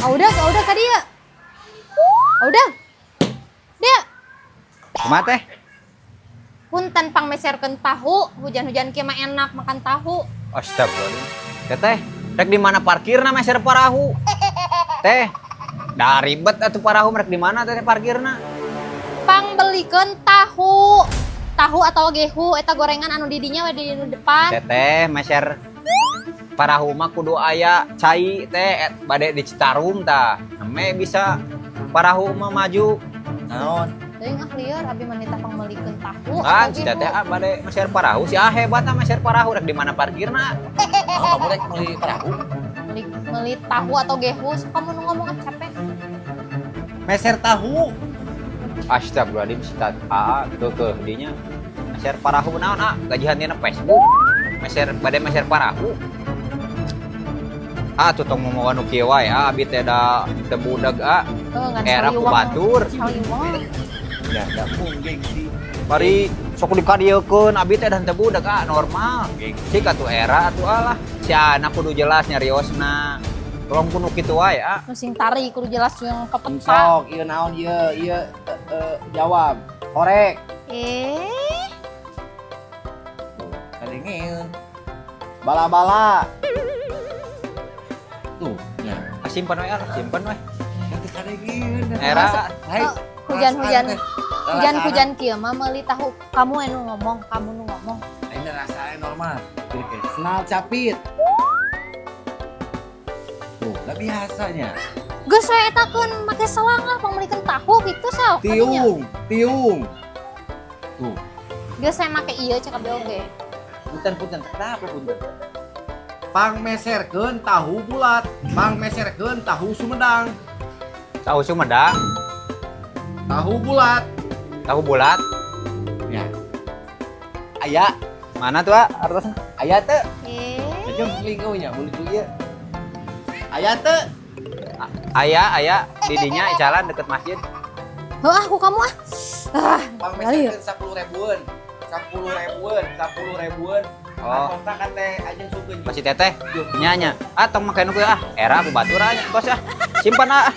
Ah, udah ka dieu. Ah, udah. Dia. Kumaha, Teh? Punten, pang meserkeun tahu, hujan-hujan kieu mah enak makan tahu. Astagfirullah. Teteh, rek di mana parkirna meser parahu? Teh, dah ribet atuh parahu, rek di mana teteh parkirna? Pang belikeun tahu. Tahu atau gehu eta gorengan anu di dinya we, di nu depan. Teteh, meser parahu mah kudu aya cai, Teh, bade di Citarum tah. Neme bisa parahu mah maju. Naon? Teuing ah, lieur abi mah nitah pang meulikeun tahu Kan atau si gehu. Teteh ah bade meser parahu, si ah hebat ah meser parahu, rek di mana parkirna? Oh, kamu rek beli perahu? Meuli meuli tahu atau gehu, sok kamu nu ngomong ah, capek. Meser tahu. Astagfirullahaladzim, si aa keukeuh dinya. Meser parahu naon ah? Gajihan dina Facebook. Meser bade meser parahu. Ah, tuh tong mau nu kieu wae ah, abi teh da teu budak ah. Oh, ngan Era ku saliwang. batur. Saliwang. Ya, da mung gengsi. Bari sok dikadiekeun, abi teh da teu budak ah, normal. Gengsi. Cik atuh era atuh alah. Si anak kudu jelas nyariosna. Tolong kudu kitu wae ah. Nu sing tari kudu jelas yang ke peta. Sok, ieu naon ieu? Ieu jawab. Korek. Eh, Kadengeun. Bala-bala. Tuh, ya. Ah, simpen we ah, simpen we. Nanti kadengeun. Era. Hai. Oh, hujan-hujan hujan-hujan kieu mah meuli tahu. Kamu anu ngomong, kamu nu ngomong. Ini rasanya normal. Senal capit. Tuh, lah biasanya. Geus we eta keun make selang lah, pangmeulikeun tahu gitu sok. Tiung, tiung. Tuh, Geus saya make ieu cek abi oge. Punten, punten. Kenapa punten? Pangmeserkeun tahu bulat, pangmeserkeun tahu Sumedang. Tahu Sumedang, tahu bulat. Tahu bulat. Ya. Aya, Mana tuh, ah? Artosna? Aya teu? Eh, Aja lingkunya, mun itu ieu. Aya teu? Aya, aya di dinya jalan deket masjid. Heuh ah, ku kamu ah. Ah, Pangmeserkeun 10 ribuan. 10 ribuan, 10 ribuan. Oh, Artosna kan teh ajeng sukeun. Masih teteh. Nya nya. Ah, tong make nu ah. Era ku batur aja, bos ah. Simpan ah.